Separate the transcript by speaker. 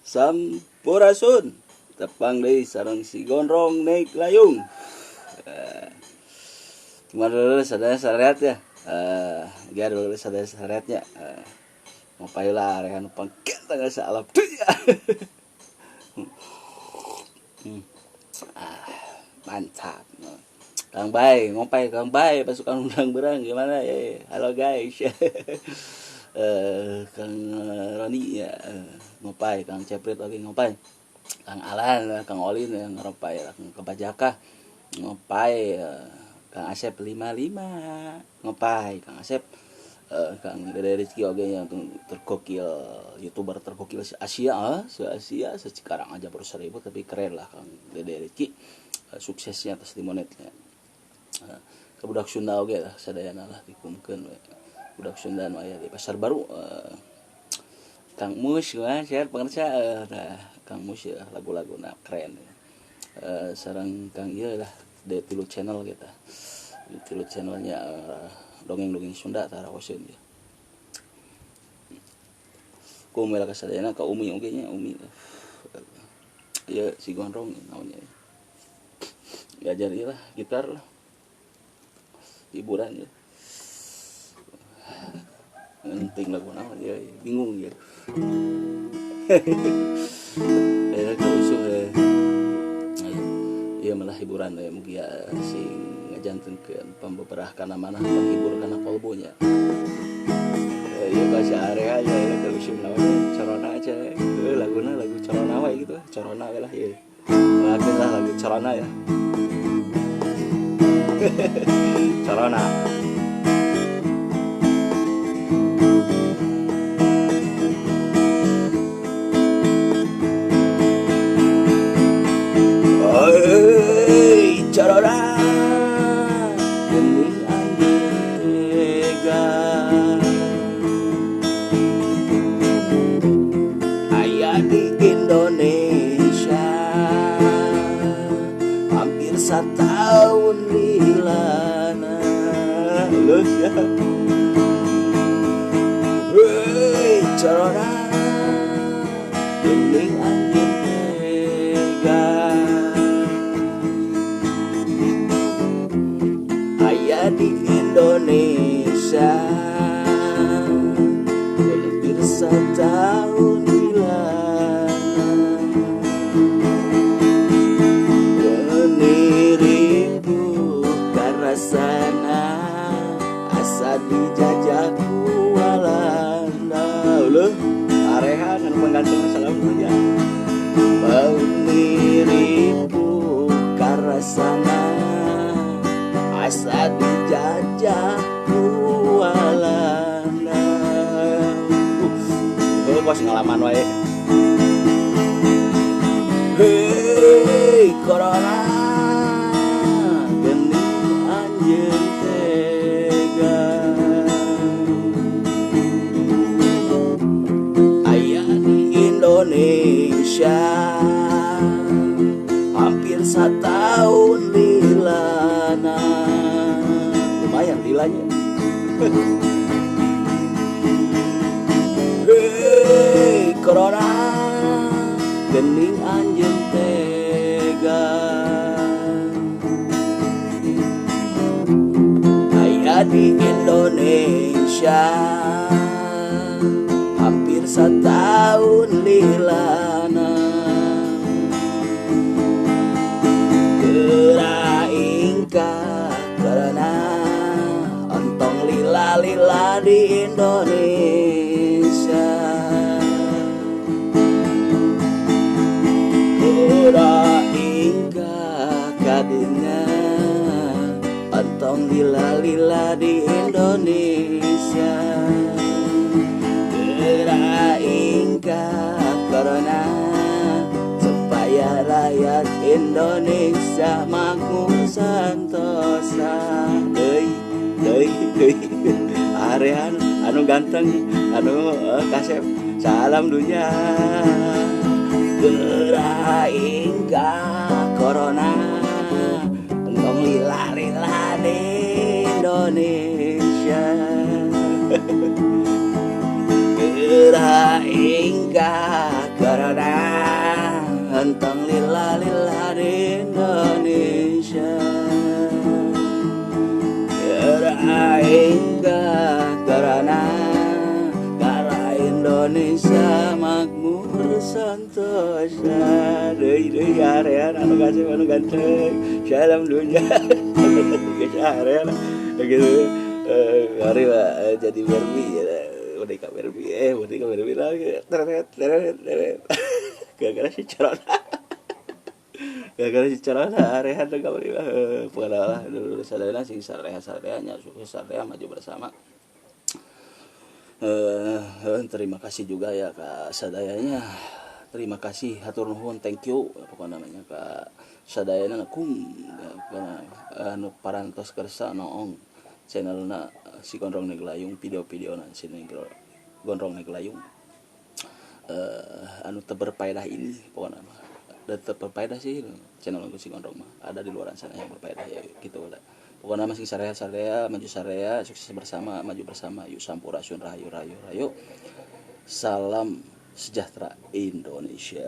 Speaker 1: Sampurasun, tepang deui sareng si Gondrong Naik Layung. Gimana dulu sadaya sareat ya? Biar dulu sadaya sareatnya. Ngopai lah arehan pangket tanggal saalap dunya. Ah, mantap. Kang Bay, ngopai Kang Bay, pasukan undang berang gimana ya? Halo guys. Kang Roni ya, ngopai, Kang Ceprit oke ngopai. Kang Alan, Kang Olin ya ngopai, Kang Kebajaka ngopai, Kang Asep 55 ngopai, Kang Asep, Kang Dede Rizky oke yang tergokil, YouTuber tergokil se Asia, se Asia, sekarang aja baru 1000 tapi keren lah Kang Dede Rizky. Suksesnya atas limonetnya. Ke budak Sunda oge lah sadayana lah dikumkeun we. Budak Sunda nu aya di Pasar Baru, Kang Mus kumaha sehat pangersa, tah Kang Mus ya lagu-laguna keren. Sareng Kang ieu lah D tilu channel kita. D tilu channelnya, dongeng-dongeng Sunda tah raoseun ieu. Ku ka sadayana ka Umi oge nya Umi. Ieu si Gondrong naon nya. Diajar ieu lah gitar lah. Hiburan ya. Penting lagu naon ya, bingung ya. Ya usum ya. Iya malah hiburan ya mugia sing ngajantenkeun pambeberah kana manah panghibur kana kolbunya. Iya bahasa area ya ya ke usum naon corona aja. Laguna lagu corona we gitu, corona we lah ieu. Lagu lah lagu corona ya. Corona. Hei, corona, geuning anjeun tega. Aya di Indonesia hampir setahun lilana. Lulus ya. Hei, corona, geuning anjeun tega. Aya di Indonesia hampir setahun lilana. Geni ribu karasana asa dijajah ku Walanda. Leuh, arehan anu pangganteng salam dunya. Geni ribu karasana asa dijajah ku Walanda. Kos ngalaman wae. Hei corona, geuning anjeun tega. Aya di Indonesia hampir setahun lilana. Lumayan lilanya. Hei corona, geuning anjeun tega. Aya di Indonesia hampir setahun lilana. Geura ingkah corona, ontong lila-lila di Indonesia. Geura ingkah kadinya, ontong lila-lila di Indonesia. Geura ingkah corona, supaya rakyat Indonesia makmur santosa. Deui, deui, deui. Arehan anu ganteng, anu kasep, salam dunya. Geura ingkah corona, entong lila-lila di Indonesia. Geura ingkah corona. Corona, entong lila lila di Indonesia. Aing Corona, karena Indonesia makmur santosa. Deui deui arean anu kasih anu ganteng, salam dunia. Geus arean gitu. Hari jadi Barbie ya, boneka Barbie, boneka Barbie lagi teret teret teret, gara-gara si corona, gara-gara si corona arean teh kamari mah. Pokona lah dulur sadayana sing sareha sareha nya, sukses sareha, maju bersama. Terima kasih juga ya ka sadayanya, terima kasih, hatur nuhun, thank you pokoknya namanya ka sadayana kum karena anu parantos kersa noong channelna si Gondrong Neglayung, video-video na si Gondrong Neglayung anu teu berfaedah ini. Pokoknya mah dan tetap berfaedah sih channel si Gondrong mah, ada di luar sana yang berfaedah ya gitu udah. Pokoknya masih sarea sarea, maju sarea, sukses bersama, maju bersama, yuk. Sampurasun, rahayu rahayu rahayu, salam sejahtera Indonesia.